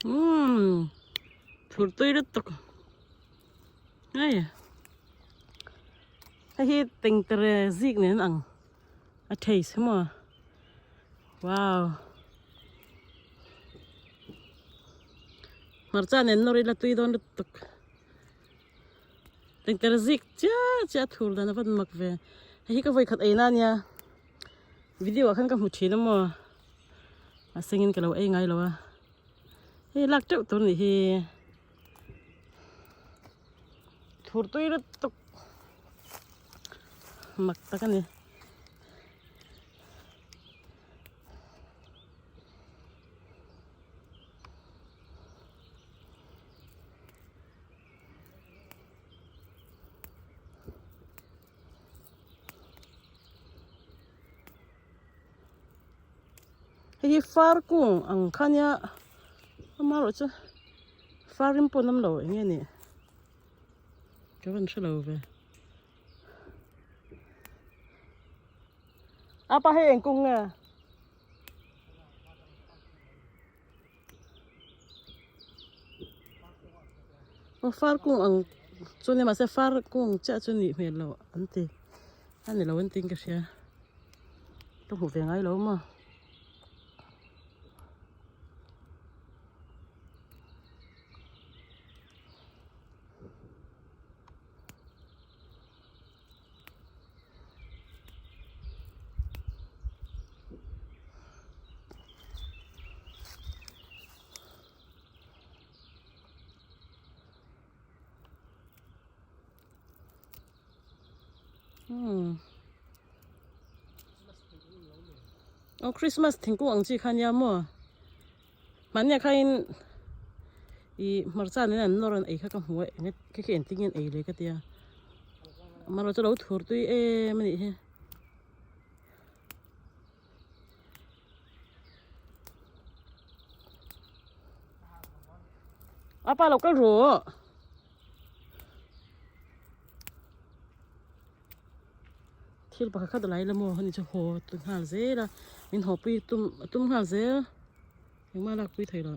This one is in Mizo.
Umm thur tui lutuk hei hei hi tengtere zik nen ang a taste hi maw wow hmarcha nen nawr ila tui dawn lutuk tengtere zik chiah chiah a thur dan a van mak ve hei hi ka vawi khat ei na ania video ah khan ka hmu thin a maw. A sengin ka lo ei ngai lo a hei lak teuh tur nih hi thur tui lutuk mak tak a ni. Hei hi far kung ang kha nia amaherawh chu far rim pawh an awm lo eng nge nih ka van hre lo ve apa hei eng kung nge aw far kung ang chu nia mahse far kung chiah chu nih hmel loh an ti a ni lo an tiin ka hria ka hmu ve ngai lo maw. Hmm. Oh, Christmas thingkung ang chi kha nia maw. Mahnia khain i hmarcha nen an nawr an ei kha ka hmu a enge khi khi engtin nge an ei le ka tia. Amaherawh chu lo thur tui em a nih hi. A pa lo kal rawh. Thil pakhat khat a lai la maw ani chu haw tu nghal zel a min haw pui tum a tum nghal zel engmah a lak pui thei lo.